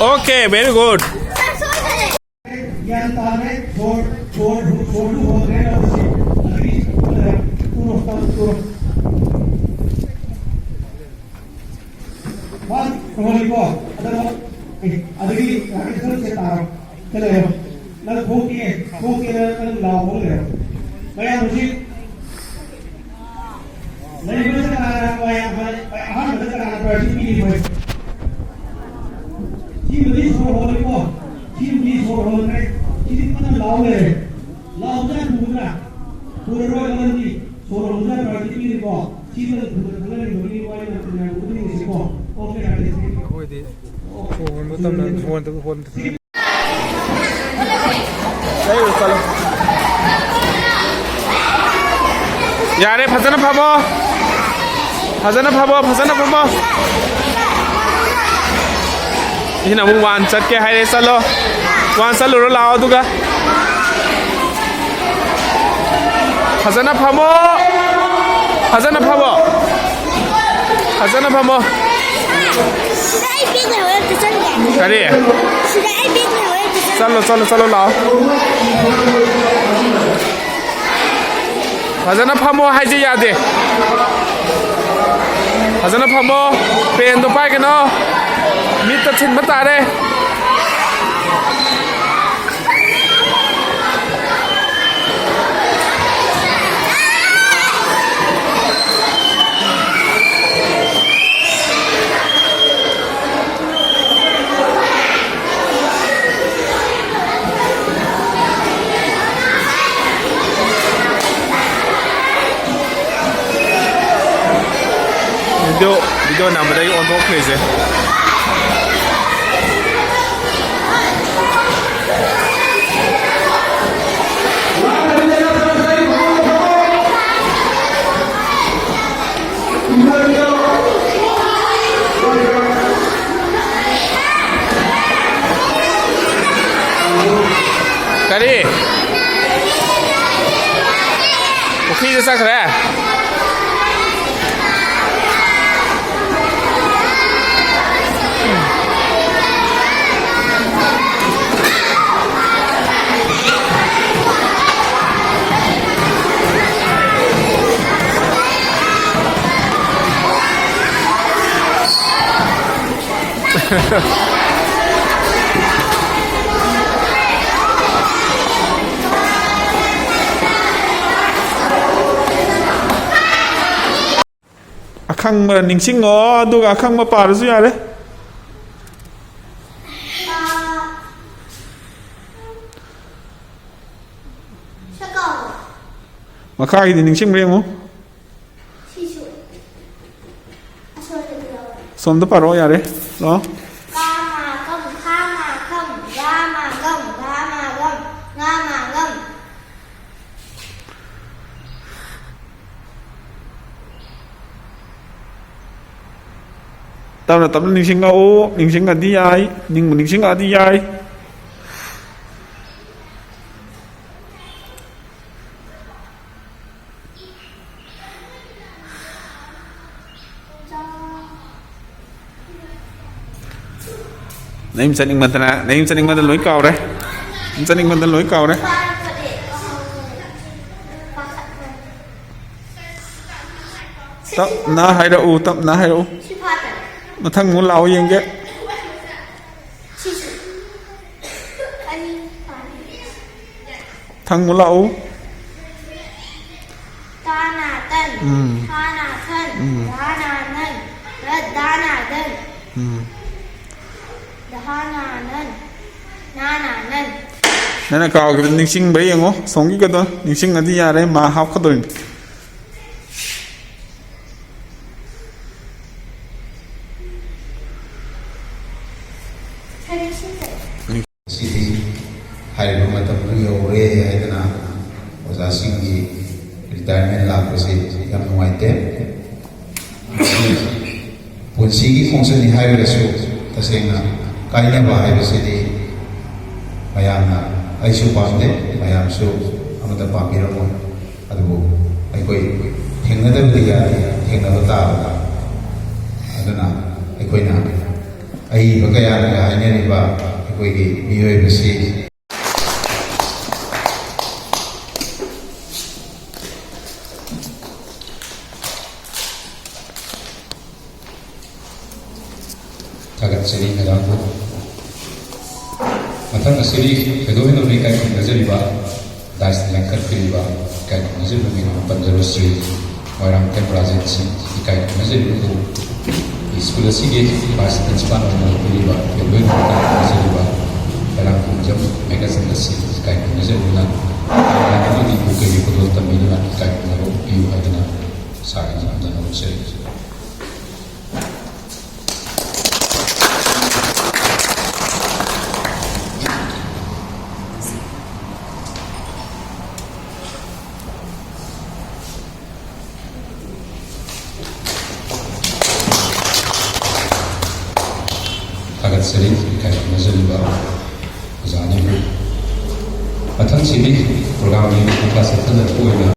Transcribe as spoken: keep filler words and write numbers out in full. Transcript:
Okay, very good. ꯒ꯭ꯌꯥꯟ ꯇꯥꯔꯦ꯫ ꯁꯣꯔ, ꯁꯣꯔ, ꯁꯣꯔꯁꯨ ꯍꯣꯟꯗ꯭ꯔꯦ ꯇꯧꯔꯤꯁꯤ꯫ ꯑꯗꯒꯤ, ꯇꯨꯔꯣ, ꯇꯨꯔꯣ꯫ ꯃꯥ ꯍꯣꯜꯂꯤꯀꯣ꯫ ꯑꯗꯨꯒ, ꯑꯦ, ꯑꯗꯒꯤ ꯔꯥꯀꯦꯁ ꯅꯪ ꯁꯦ ꯇꯥꯔꯣ꯫ ꯁꯦ ꯂꯩꯔꯣ꯫ ꯅꯪ ꯊꯣꯛꯀꯦ, ꯊꯣꯛꯀꯦꯅ ꯅꯪ ꯂꯥꯎ ꯍꯧ ꯂꯩꯔꯣ꯫ ꯃꯌꯥꯝ ꯍꯧꯖꯤꯛ ꯂꯩꯕꯁꯦ ꯀꯅꯥ ꯀꯅꯥ ꯅꯨꯡꯉꯥꯏ ꯌꯥꯝ ꯐꯔꯦ꯫ ꯑꯍꯥꯟꯕꯗ ꯀꯅꯥꯅ priority ꯄꯤꯔꯤꯕ? ꯁꯤꯕꯨꯗꯤ ꯁꯣꯔ ꯍꯣꯜꯂꯦꯀꯣ꯫ ꯁꯤꯕꯨꯗꯤ ꯁꯣꯔ ꯍꯣꯜꯂꯦ꯫ ꯁꯤꯗꯤ ꯀꯟꯅ ꯂꯥꯎ ꯂꯩꯔꯦ꯫ ꯂꯥꯎꯕꯁꯦ ꯌꯥꯝ ꯊꯨꯕ꯭ꯔꯥ? ꯊꯨꯔꯔꯣꯏ, ꯃꯔꯝꯗꯤ ꯁꯣꯔ ꯍꯣꯟꯕꯁꯦ ꯌꯥꯝ priority ꯄꯤꯔꯤꯀꯣ꯫ ꯁꯤꯕꯨꯗꯤ ꯊꯨꯅ ꯈꯪꯍꯟꯅꯤꯡꯕꯒꯤ ꯋꯥꯔꯤ ꯌꯥꯝ ꯊꯨꯅ ꯍꯥꯏꯕ ꯈꯨꯗꯤꯡꯒꯤꯁꯦꯀꯣ꯫ Okay, ꯌꯥꯔꯦ꯫ ꯑꯩꯈꯣꯏꯗꯤ ꯁꯣꯔ ꯍꯣꯟꯕ ꯃꯇꯝꯗ ꯍꯣꯟꯗꯕ ꯍꯣꯟꯗꯕ꯫ ꯂꯩꯔꯨ ꯆꯠꯂꯣ꯫ ꯌꯥꯔꯦ, ꯐꯖꯅ ꯐꯝꯃꯣ꯫ ꯐꯖꯅ ꯐꯝꯃꯣ, ꯐꯖꯅ ꯐꯝꯃꯣ꯫ ꯁꯤꯅ ꯑꯃꯨꯛ ꯋꯥꯟ ꯆꯠꯀꯦ ꯍꯥꯏꯔꯦ, ꯆꯠꯂꯣ꯫ ꯋꯥꯟ ꯆꯠꯂꯨꯔꯣ, ꯂꯥꯛꯑꯣ ꯑꯗꯨꯒ꯫ ꯐꯖꯅ ꯐꯝꯃꯣ꯫ ꯐꯖꯅ ꯐꯝꯃꯣ꯫ ꯐꯖꯅ ꯐꯝꯃꯣ꯫ ꯁꯤꯗ ꯑꯩ bag ꯂꯩꯍꯧꯔꯦ, ꯑꯝꯇ ꯆꯠꯂꯨꯒꯦ꯫ ꯀꯔꯤ? ꯁꯤꯗ ꯑꯩ bag ꯂꯩꯍꯧꯔꯦ, ꯑꯝꯇ ꯆꯠꯂꯨꯒꯦ꯫ ꯆꯠꯂꯣ, ꯆꯠꯂꯣ, ꯆꯠꯂꯣ, ꯂꯥꯛꯑꯣ꯫ ꯐꯖꯅ ꯐꯝꯃꯣ ꯍꯥꯏꯁꯦ ꯌꯥꯗꯦ꯫ ꯐꯖꯅ ꯐꯝꯃꯣ꯫ Penꯗꯣ ꯄꯥꯏꯒꯅꯣ꯫ ꯃꯤꯠꯇ ꯊꯤꯟꯕ ꯇꯥꯔꯦ꯫ Video, video ꯅꯝꯕꯗꯒꯤ ꯑꯣꯟꯊꯣꯛꯈ꯭ꯔꯤꯁꯦ꯫ ꯀꯔꯤ? ꯄꯨꯈ꯭ꯔꯤꯗ ꯆꯠꯈ꯭ꯔꯦ? ꯑꯈꯪꯕ ꯅꯤꯡꯁꯤꯡꯉꯣ, ꯑꯗꯨꯒ ꯑꯈꯪꯕ ꯄꯥꯔꯁꯨ ꯌꯥꯔꯦ꯫ ꯃꯈꯥꯒꯤꯗꯤ ꯅꯤꯡꯁꯤꯡꯕ꯭ꯔꯥ ꯌꯦꯡꯉꯨ꯫ ꯁꯤꯁꯨ ꯑꯁꯣꯏꯕꯗꯤ ꯌꯥꯎꯔꯦ꯫ ꯁꯣꯝꯗ ꯄꯥꯔꯛꯑꯣ ꯌꯥꯔꯦ꯫ ꯂꯥꯛꯑꯣ꯫ ꯀꯥ ꯃꯥ ꯀꯝ, ꯈꯥ ꯃꯥ ꯈꯝ, ꯒꯥ ꯃꯥ ꯒꯝ, ꯙꯥ ꯃꯥ ꯒꯝ, ꯉꯥ ꯃꯥ ꯉꯝ꯫ ꯇꯞꯅ ꯇꯞꯅ ꯅꯤꯡꯁꯤꯡꯉꯛꯎ꯫ ꯅꯤꯡꯁꯤꯡꯉꯗꯤ ꯌꯥꯏ꯫ ꯅꯤꯡꯕꯨ ꯅꯤꯡꯁꯤꯡꯉꯛꯑꯗꯤ ꯌꯥꯏ꯫ ꯅꯌꯨꯝ ꯆꯠꯅꯤꯡꯃꯟꯗꯅ, ꯅꯌꯨꯝ ꯆꯠꯅꯤꯡꯃꯟꯗꯅ ꯂꯣꯏ ꯀꯥꯎꯔꯦ꯫ ꯅꯌꯨꯝ ꯆꯠꯅꯤꯡꯃꯟꯗꯅ ꯂꯣꯏ ꯀꯥꯎꯔꯦ꯫ ꯇꯞꯅ ꯍꯥꯏꯔꯛꯎ, ꯇꯞꯅ ꯍꯥꯏꯔꯛꯎ꯫ ꯃꯊꯪ ꯑꯃꯨꯛ ꯂꯥꯛꯑꯣ ꯌꯦꯡꯒꯦ꯫ ꯊꯪꯕ ꯂꯥꯛꯎ꯫ ꯇꯥ ꯅꯥ ꯇꯟ꯫ ꯎꯝ꯫ ꯊꯥ ꯅꯥ ꯊꯟ꯫ ꯎꯝ꯫ ꯙꯥ ꯅꯥ ꯅꯟ꯫ ꯔ ꯗꯥ ꯅꯥ ꯗꯟ꯫ ꯎꯝ꯫ ꯙꯥ ꯅꯥ ꯅꯟ꯫ ꯅꯥ ꯅꯥ ꯅꯟ꯫ ꯅꯪꯅ ꯀꯥꯎꯈꯤꯕꯗꯨ ꯅꯤꯡꯁꯤꯡꯕ꯭ꯔꯥ ꯌꯦꯡꯉꯣ꯫ ꯁꯣꯝꯒꯤꯒꯗꯣ ꯅꯤꯡꯁꯤꯡꯉꯗꯤ ꯌꯥꯔꯦ, ꯃꯥ ꯍꯥꯞꯀꯗꯣꯏꯅꯤ꯫ ꯉꯁꯤꯗꯤ ꯍꯥꯏꯔꯤꯕ ꯃꯇꯝꯗꯨ ꯌꯧꯔꯦ ꯍꯥꯏꯗꯅ ꯑꯣꯖꯥꯁꯤꯡꯒꯤ ꯔꯤꯇꯥꯌꯔꯃꯦꯟ ꯂꯥꯛꯄꯁꯤ ꯌꯥꯝ ꯅꯨꯡꯉꯥꯏꯇꯦ꯫ ꯄꯨꯟꯁꯤꯒꯤ ꯈꯣꯡꯆꯠꯅꯤ ꯍꯥꯏꯔꯒꯁꯨ ꯇꯁꯦꯡꯅ ꯀꯥꯏꯅꯕ ꯍꯥꯏꯕꯁꯤꯗꯤ ꯃꯌꯥꯝꯅ ꯑꯩꯁꯨ ꯄꯥꯝꯗꯦ, ꯃꯌꯥꯝꯁꯨ ꯑꯃꯠꯇ ꯄꯥꯝꯕꯤꯔꯝꯃꯣꯏ꯫ ꯑꯗꯨꯕꯨ ꯑꯩꯈꯣꯏ ꯊꯦꯡꯅꯗꯕꯗꯤ ꯌꯥꯗꯦ, ꯊꯦꯡꯅꯕ ꯇꯥꯕꯅꯤ꯫ ꯑꯗꯨꯅ ꯑꯩꯈꯣꯏꯅ ꯑꯏꯕ ꯀꯌꯥꯅꯒ ꯍꯥꯏꯅꯔꯤꯕ ꯑꯩꯈꯣꯏꯒꯤ ꯃꯤꯑꯣꯏꯕꯁꯤ ꯊꯥꯒꯠꯆꯔꯤ ꯃꯦꯗꯥꯝꯕꯨ꯫ ꯃꯊꯪ ꯑꯁꯤꯗꯤ ꯊꯣꯏꯗꯣꯛ ꯍꯦꯟꯗꯣꯛꯅ ꯏꯀꯥꯏ ꯈꯨꯝꯅꯖꯔꯤꯕ ꯗꯥꯏꯁꯇ ꯂꯦꯡꯈꯠꯄꯤꯔꯤꯕ ꯏꯀꯥꯏ ꯈꯨꯝꯅꯖꯔꯤꯕ ꯃꯤꯡ ꯑꯃ ꯄꯟꯖꯔꯣꯏ, ꯁ꯭ꯔꯤ ꯃꯣꯏꯔꯥꯡꯊꯦꯝ ꯔꯥꯖꯦꯟ ꯁꯤꯡ, ꯏꯀꯥꯏ ꯈꯨꯝꯅꯖꯔꯤꯕ ꯑꯗꯨꯕꯨ ꯁ꯭ꯀꯨꯜ ꯑꯁꯤꯒꯤ ꯚꯥꯏꯁ ꯄ꯭ꯔꯤꯟꯁꯤꯄꯥꯜ ꯑꯣꯏꯅ ꯂꯩꯕꯤꯔꯤꯕ, ꯊꯣꯏꯗꯣꯛ ꯍꯦꯟꯗꯣꯛꯅ ꯏꯀꯥꯏ ꯈꯨꯝꯅꯖꯔꯤꯕ ꯃꯣꯏꯔꯥꯡꯈꯣꯡꯖꯝ ꯃꯦꯘꯆꯟꯗ꯭ꯔ ꯁꯤꯡ, ꯏꯀꯥꯏ ꯈꯨꯝꯅꯖꯔꯤꯕꯅ ꯃꯌꯥꯝ ꯑꯃꯒꯤ ꯄꯨꯛꯅꯤꯡꯒꯤ ꯈꯨꯗꯣꯜ ꯇꯝꯕꯤꯗꯨꯅ ꯏꯀꯥꯏ ꯈꯨꯝꯅꯕ ꯎꯠꯄꯤꯌꯨ ꯍꯥꯏꯗꯨꯅ ꯁꯥꯔꯒꯤ ꯃꯐꯝꯗ ꯅꯣꯛꯆꯔꯤ꯫ ꯊꯥꯒꯠꯆꯔꯤ, ꯏꯀꯥꯏ ꯈꯨꯝꯅꯖꯔꯤꯕ ꯑꯣꯖꯥ ꯑꯅꯤꯕꯨ꯫ ꯃꯊꯪꯁꯤꯗꯤ ꯄ꯭ꯔꯣꯒ꯭ꯔꯥꯝꯒꯤ ꯃꯈꯥ ꯆꯠꯊꯅꯕ ꯑꯣꯏꯅ